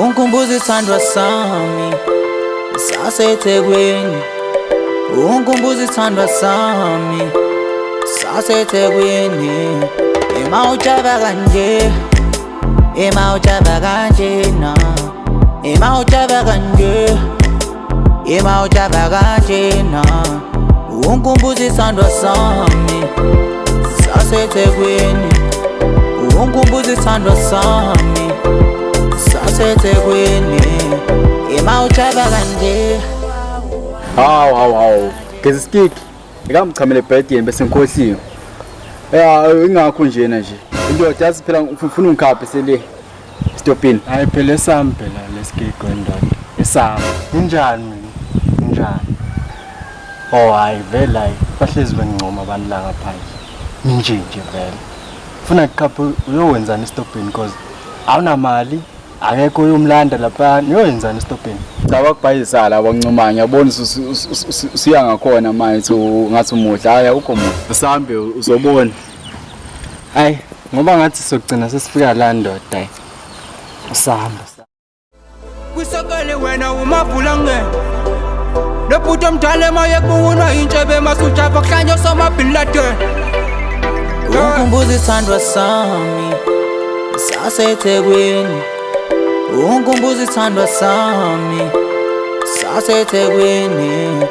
Ungikhumbuza isithandwa sami saseThekwini. Ungikhumbuza isithandwa sami saseThekwini. Ema ujava kanje, ema ujava kanje na, ema ujava kanje, ema ujava kanje na. Ungikhumbuza isithandwa sami saseThekwini. Ungikhumbuza isithandwa sami saseThekwini. Ema ujava kanje. Hawu hawu hawu. Geza isikiki. Ngikamchamele ebhedeni bese ngikhohliwe. Ya ingakho njena nje. Indoda yazi phela ngifuna ungikhaphe sele stopini. Hayi phela esami phela lesigigo indoda. Esami. Injani mina? Injani? Oh hayi vele hayi bahlezi bengincoma abantu la ngaphandle. Ninje nje vele. Funa kukhaphe uyowenzani estopini because awunamali akekho uyomlanda lapha uyoyenzani estopini. Cha bakubhayisa la abancomanga ngiyabona usuya ngakhona manje ngathi umuhle. Hayi awukho muhle. Usambe uzobona. Hayi ngoba ngathi sokugcina sesifika la ndoda hayi. Usamba. Kwisokele wena umavulangene lobhuti omdala emaye kuwunwa intshebe masujava kuhlanye osomabhiladeni. Ungikhumbuza isithandwa sami saseThekwini. Ungikhumbuza isithandwa sami saseThekwini.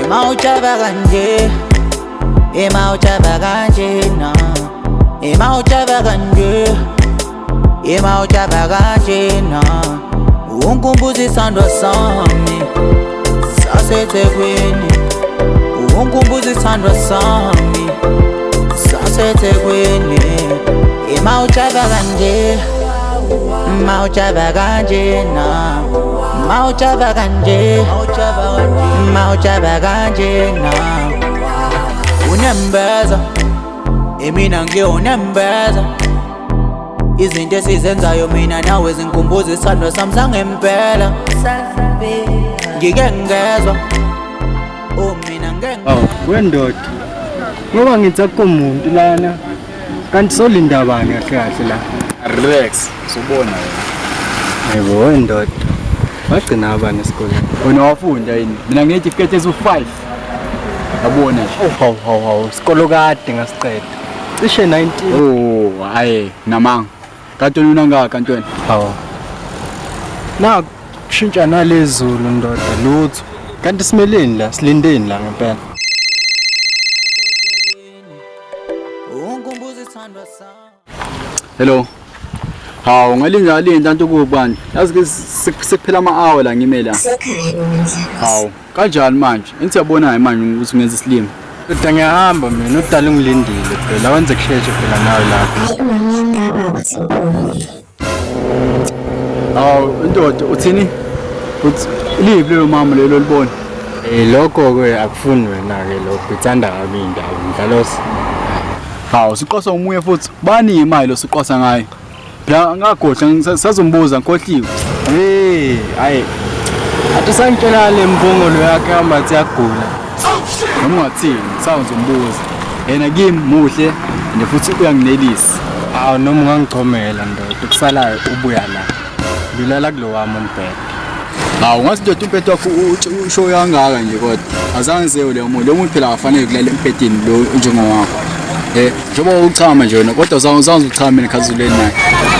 Ema ujava kanje, ema ujava kanje na, ema ujava kanje, ema ujava kanje na. Ungikhumbuza isithandwa sami saseThekwini. Ungikhumbuza isithandwa sami saseThekwini. Ema ujava kanje, ma ujava kanje na, ma ujava kanje, ma ujava kanje na. Unembeza, emina ngiwunembeza. Izinto esizenzayo mina nawe zingikhumbuza isithandwa sami sangempela. Ngike ngezwa, oh mina ngeke. Oh wendoda. Ngoba ngithi akukho muntu lana. Kanti solinda bani kahle kahle la? Relax, uzobona wena. Yebo wendoda. Wagcina abani esikoleni? Wena wafunda yini? Mina nginetifiketi eziwu-5. Yabona nje. Oh hawu hawu hawu, isikolo kade ngasiqeda. Cishe 19. Oh, hayi namanga. Kanti wena unangaka kanti wena? Hawu. Na kushintsha nalezulu ndoda lutho. Kanti simeleni la, silindeni la ngempela. Ungikhumbuza isithandwa sami. Hello. Hawu ngalinda linda nto kubani? Yazi ke sekuphela ama-hour la ngime la. Hawu, kanjani manje? Enthi yabona manje ukuthi ngenza isilima. Kodwa ngiyahamba mina, udala ungilindile phela, wenze kusheshe phela nawe lapho. Hawu, indoda uthini? Uthi liphi lelo mama lelo libona? Eh lokho ke akufuni wena ke lokho, ithanda kabi indaba mdlalosi. Hawu, siqosa umuye futhi. Bani imali lo siqosa ngayo? Phela ngagodla sazombuza ngikhohliwe. Hey, hayi. Athi sangitshela le mbongolo yakhe amathi yagula. Noma ungathini, sawuzombuza. Yena kimi muhle and futhi uyanginelisa. Awu noma ungangichomela ndoda, kusalayo ubuya la. Ngilala kulo wami umbhede. Hawu, ngathi ndoda umbhede wakho usho kangaka nje kodwa. Azange ngizewe leyo muntu. Lo muntu phela akafanele kulala embhedeni lo njengowakho. Njengoba uchama nje wena kodwa uzange uchame mina khazuleni naye.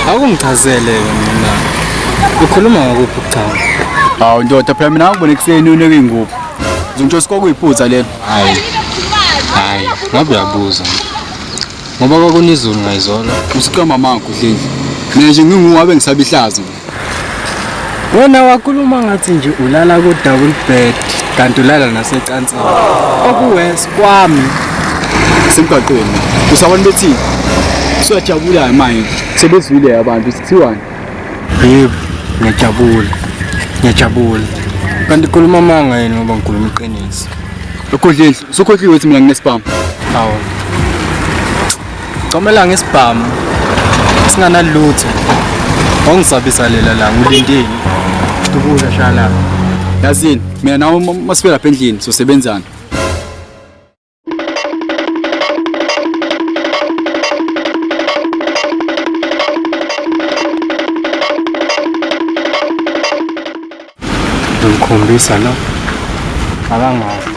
Akungichazele mina. Ukhuluma ngokuphi ukuchama? Hawu ndoda phela mina ngakubona ekuseni uneke ingubo. Uzongitshela sikwakuyiphutha lelo. Hayi. Hayi, ngabe uyabuza. Ngoba kwakunizulu ngayizolo. Usuqamba amanga udlindli. Mina nje nginguwabe ngisaba ihlazo. Wena wakhuluma ngathi nje ulala ku double bed kanti ulala nasecansini. Okuwes kwami semgaqweni. Usabona bethini? Usuyajabula manje. Sebezwile abantu sithiwani? Yebo, ngiyajabula. Ngiyajabula. Kanti khuluma amanga yini ngoba ngikhuluma iqiniso. Ukhohlile, usukhohliwe ukuthi mina nginesibhamu. Hawu. Comela ngesibhamu. Singanalutho. Ongisabisa lela la ngilindeni. Dubula shala. Yazini, mina nawe masifika lapha endlini sosebenzana. Ngimkhombisa lo. Akangazi.